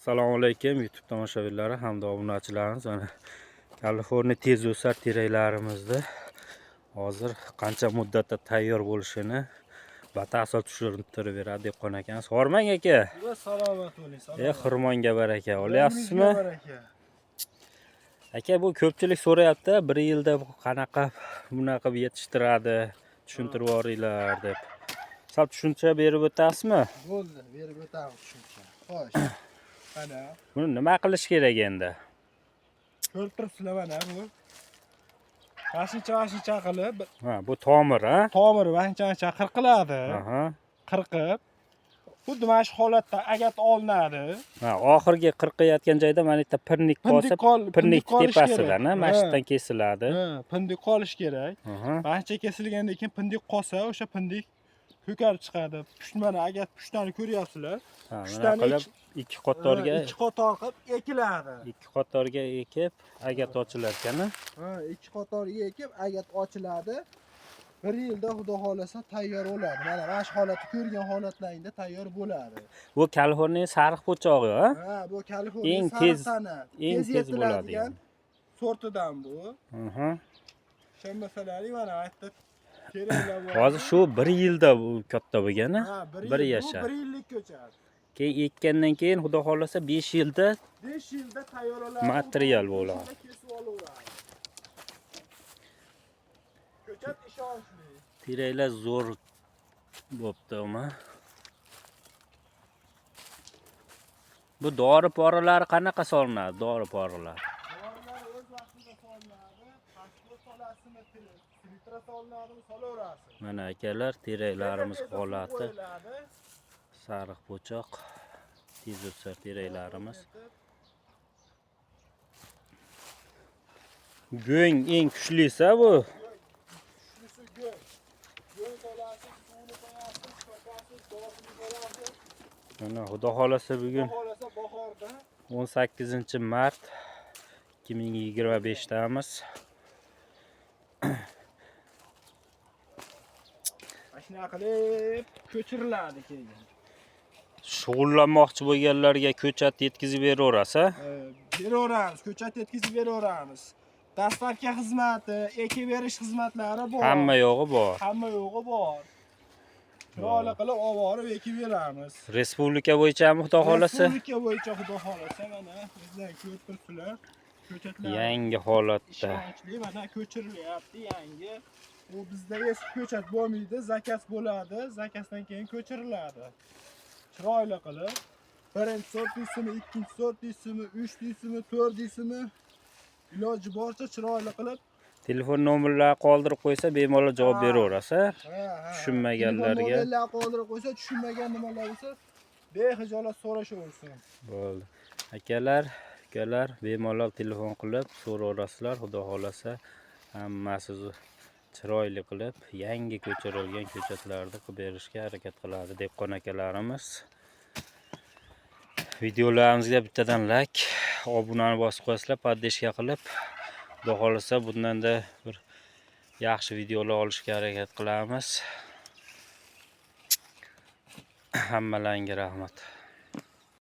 Assalomu alaykum YouTube tomoshabinlari hamda obunachilarimiz. Mana Kaliforniya tez o'sar teraklarimizda hozir qancha muddatda tayyor bo'lishini batafsil tushuntirib beradi dehqon akamiz. Hormang aka. Salomat bo'ling, salomat. Xirmonga baraka. Olyapsizmi? Ömrünüzge baraka. Aka, bu ko'pchilik so'rayapti, bir yilda qanaqa bunaqa qilib yetishtiradi, tushuntirib yuboringlar deb. Sal tushuncha berib o'tasizmi? Bo'ldi, berib o'tamiz tushuncha. Xo'sh. Mana Buni nima qilish kerak endi? ko'rib turibsizlar, mana bu. Mashincha qilib, Ha, bu tomir, ha? tomiri mashincha qirqiladi. Aha. Qirqib, xuddi mana shu holatda agat olinadi. Ha, oxirgi qirqayotgan joyda mana yerda pirnik Pindik qolsa, qol, pirnik qolish tepasidan, kerak. mana shu yerdan kesiladi. Ha, pindik qolish kerak. Aha. Mashincha kesilgandan keyin pindik qolsa, o'sha pindik ko'karib chiqadi. Pusht, mana agat pushtani ko'ryapsizlar. Ha, bunaqa Pushtani qilib ikki qatorga, ikki qator qilib ekiladi. ikki qatorga ekib agat ochilar ekan. Ha, ikki qatorga ekib agat ochiladi. Bir yilda xudo xohlasa tayyor bo'ladi. Mana shu holatni ko'rgan holatlaringda tayyor bo'ladi. Bu Kaliforniya sariq po'chog'i, ha? Ha, bu Kaliforniya Eng sariq tez- tana, eng tez bo'ladi yetiladigan yani. sortidan bu. Aha. Ishonmasalaring, mana bu yerda teraklar bor. Hozir shu bir yilda bu katta bo'lgan, Ha, bir yil, yashar. Bu bir yillik ko'chat. Keyin ekkandan keyin xudo xohlasa 5 yilda 5 yilda tayyor bo'ladi. Material bo'ladi. Besh yilda kesib olaveradi. Ko'chat ishonchli. Teraklar zo'r bo'pti, uma. Bu dori poralari qanaqa solinadi? Dori poralar. Dorilar o'z vaqtida solinadi. Pasport solasizmi, filtra solinadimi, solaverasiz. Mana akalar, teraklarimiz Tez-tez suv holati. qo'yiladi. Sariq po'choq, tez o'sar teraklarimiz. Go'ng eng kuchlisi bu. Kuchlisi go'ng. Go'ng solasiz, suvini qo'yasiz, chopasiz, dorisini solasiz. Mana xudo xolasa bugun Xudo xohlasa bahorda 18 mart 2025 damiz. mana shunaqa qilib ko'chiriladi keyin. Shug'ullanmoqchi bo'lganlarga ko'chat yetkazib beraverasiz, a? Beraveramiz, ko'chat yetkazib beraveramiz. Dastavka xizmati, ekib berish xizmatlari bor. Hamma yo'g'i bor. Hamma yo'g'i bor. Chiroyli qilib olib borib ekib beramiz. Respublika bo'yichami xudo xolasa? Respublika bo'yicha xudo xohlasa, mana o'zlar ko'rib turibsizlar. Ko'chatlar Yangi holatda. ishonchli, mana ko'chirilyapti yangi. Bu bizda eski ko'chat bo'lmaydi, zakaz bo'ladi, zakazdan keyin ko'chiriladi. Chiroyli qilib birinchi sort deysizmi, ikkinchi sort deysizmi, uch deysizmi, to'rt deysizmi, iloji boricha chiroyli qilib Telefon nomerlarini qoldirib qo'ysa bemalol javob Ha. beraverasiz, a? Ha, ha, ha. Tushunmaganlarga. Telefon nomerlarini qoldirib qo'ysa, tushunmagan nimalar bo'lsa, bexijolat so'rashaversin. Bo'ldi. Akalar, ukalar bemalol telefon qilib so'raverasizlar. Xudo xolasa hammasi chiroyli qilib yangi ko'chirilgan ko'chatlarni qilib berishga harakat qiladi dehqon akalarimiz. Videolarimizga bittadan like, obunani bosib qo'yasizlar, podдержка qilib, xudo xolasa bundan-da bir yaxshi videolar olishga harakat qilamiz. Hammalaringga rahmat.